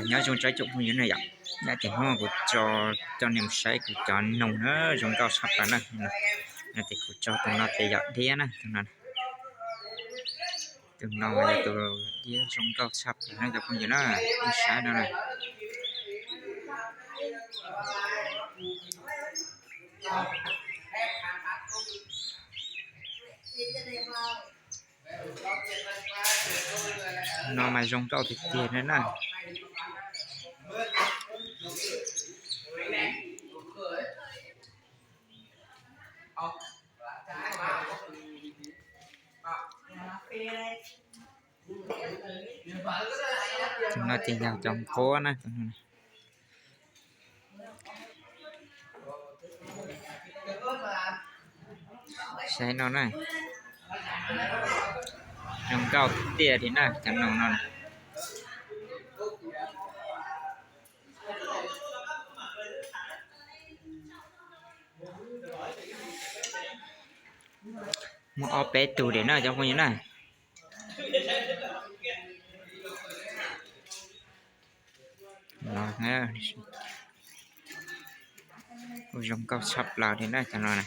Nyob zoo tsoom phooj ywg na yom, no ces hnub no kuv tso coj nej mus saib kuv cov noog na, zoo nkauj tshaj plaws na. No ces kuv tso tus no ces yog diab na, tus no, tus no mas yog tus diab zoo nkauj tshaj plaws na cov phooj ywg na, nej saib no na. No mas zoo nkauj tiag tiag na. Tus no ces yog cov nquab na. Saib no na, zoo nkauj tiag li na cov noog no. Muaj ob peb tug li na cov phooj ywg na. Zoo nkauj tshaj plaws li na cov no na.